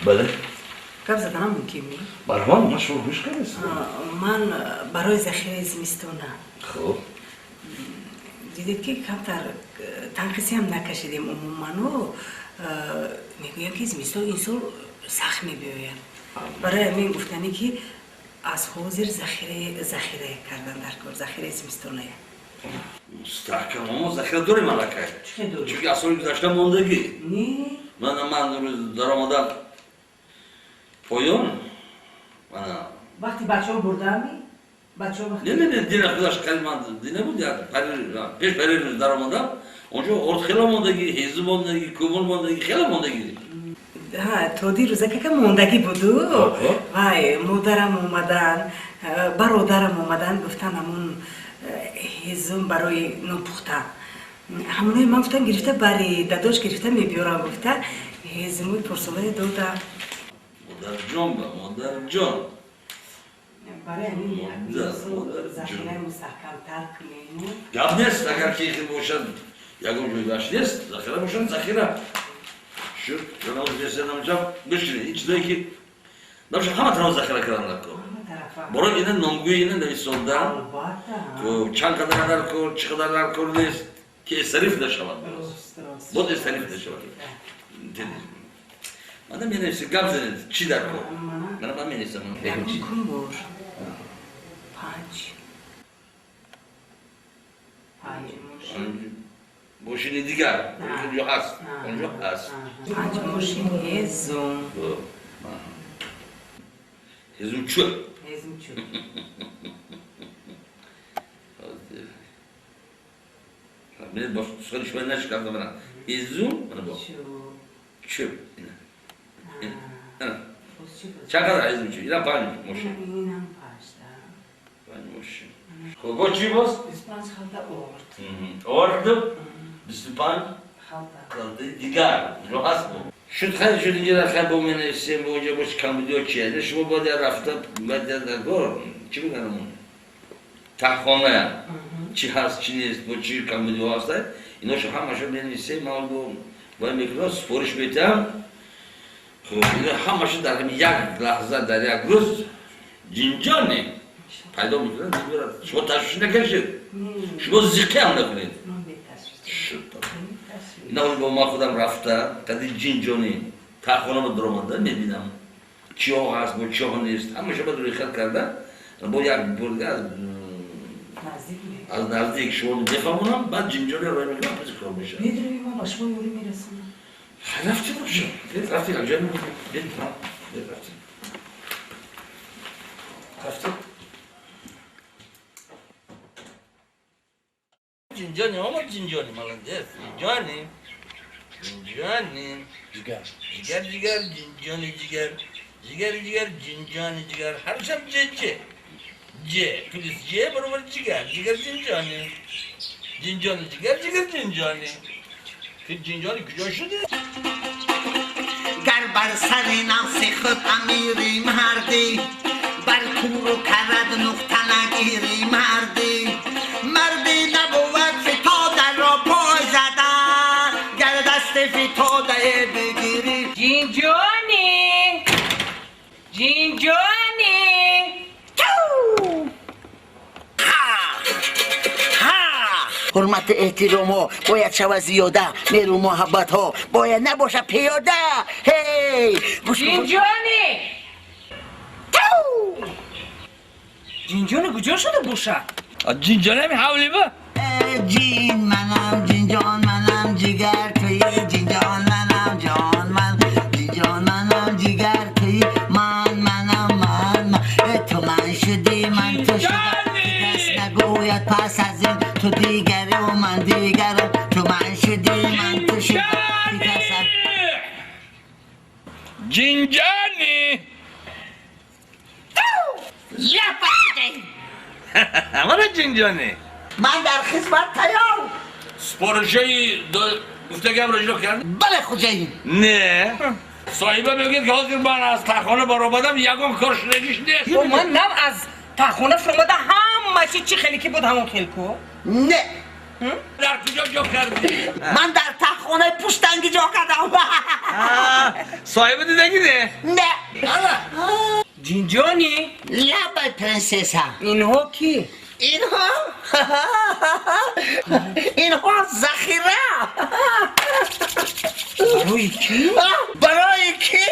Бале. Гап заданам мумкин ми? Марҳамат, ман шумо гӯш кардастам. Ман барои захираи зимистона. Хуб. Дидед ки камтар танқисиам накашидем умуману мегӯям ки зимистон ин сол сахт мебиёяд. Барои ҳамин гуфтанӣ ки аз ҳозир захира кардан дар кор, захираи зимистоная. Мустаҳкам, мо захира дорем аллакай. Чӣ дорем? Чунки аз соли гузашта мондагӣ. Не. Ман рӯз даромадам поён. Вақти бачаҳо бурдаами? Бачаҳо вақти Не, дина худаш қали ман дина буд, як пеш пари рӯз даромадам, онҷо орд хеле мондагӣ, ҳезу мондагӣ, кӯмур мондагӣ, хеле мондагӣ. Ҳа, то дирӯза кака мондагӣ буду. Вай, модарам омадан, бародарам омадан, гуфтан ҳамун ҳезум барои нон пухтан. Ҳамонои ман гуфтам гирифта бари, дадош гирифта мебиёрам гуфта, ҳезумои пурсолае додам. Модарҷон ба, модарҷон. Барои ҳамин захираи мустаҳкамтар кунем. Гап нест, агар ки хел бошад, ягон ҷойгаш нест, захира бошад, захира. Шуд, гӯш кунед, ин чизое ки набошад, ҳама тараф захира кардан дар кор. Барои ина номгӯи ина нависондан, чанд қадар дар кор, чӣ қадар дар кор нест, ки эсариф нашавад. Боз эсариф нашавад. Мана менависем, гап занед, чӣ дар кор? Мана ман менависам. Кумур. Панҷ. Панҷ мошин. Мошини дигар. Онҷо ҳаст. Онҷо ҳаст. Панҷ мошин ҳезум. Ҳезум чӯб. Ҳезум чӯб. Бинед, бош сухани шумо нашикафта мана. Ҳезум, мана бо. Чӯб. Чанд қадар ҳезум чӯб? Инам панҷ мошин. Инам панҷ, панҷ мошин. Хуб, бо чӣ боз? 25 халта орд. Орд, 25 халта дигар. Онҷо ҳаст бо. Шуд хайр, шуд инҷо хайр бо менависем, бо онҷо бош камбудиҳо чи аст? Шумо бояд як рафта, бояд як дар кор, чӣ мегӯянд он? Таҳхона чӣ ҳаст, чӣ нест, бо чӣ камбудиҳо ҳаст, иношо ҳамашо менависем, ман бо бояд мекунам, супориш метиҳам. Хуб, ино ҳамашо дар ҳамин як лаҳза, дар як рӯз ҷинҷоне пайдо мекунад, мебарад. Шумо ташвиш накашед. Шумо зиқӣ ҳам накунед. Ина бо ман худам рафта, қади ҷинҷони таҳхона ба даромада мебинам. Чиҳо ҳаст, бо чиҳо нест. Ҳамаша ба рӯйхат карда, бо як бурга аз наздик шумо мефаҳмонам, баъд ҷинҷони рой мекунам, пас кор мешавад. Медонӣ ман ба шумо ёрӣ мерасонам. Рафтем бошам. Рафтем, ҷой рафтем. Рафтем. Ҷинҷони омад, ҷинҷони, молодец. Ҷинҷони. Ҷинҷони. Ҷигар. Ҷигар, ҷигар, ҷинҷони, ҷигар. Ҷигар, ҷигар, ҷинҷони, ҷигар. Ҳаршам ҷ, ҷ. Ҷ плюс ҷ баробар ҷигар. Ҷигар ҷинҷони. Ҷинҷони, ҷигар, ҷигар, ҷинҷони. Ки ҷинҷони куҷо шуди? Гар бар сари нафси худ амири мардӣ, бар кӯру карад нуқта нагири мардӣ. Мардӣ набувад фитодаро пой зада, гар дасти фитодае бигирӣ. Ҷинҷони! Ҷинҷони! Ҳурмату эҳтиромҳо бояд шавад зиёда, меру муҳаббатҳо бояд набошад пиёда. Ҳей! Ҷинҷони! Ҷинҷони куҷо шуда бошад? Ҷинҷони ҳами ҳавли ба? Ҷин манам, ҷинҷон манам, ҷигар туи, ҷинҷон манам, ҷон ман, ҷинҷон манам, ҷигар туи, ман манам, ман ман. Ту ман шудӣ, ман ту шудам, кас нагӯяд пас аз ин ту дигару ман дигарам. Ту ман шудӣ, ман ту шудам, кас Ҷинҷони! Мана ҷинҷони. Ман дар хизмат тайёр. Супоришҳои гуфтагиамро иҷро кардӣ? Бале, хуҷаин. Не. Соҳиба мегӯяд ки ҳозир ман аз таҳхона баромадам, ягон кор шудагиш нест. Ман нав аз таҳхона фуромада ҳама Ҳамааши чӣ хеле ки буд, ҳамон хел ку. Не. Дар куҷо ҷо кардӣ? Ман дар таҳхонаи пуштанги ҷо кардам. Соҳиби дидагӣ не? Не. Ҷинҷонӣ. Лабай, принсесса. Инҳо кӣ? Инҳо захира. Барои кӣ? Барои кӣ?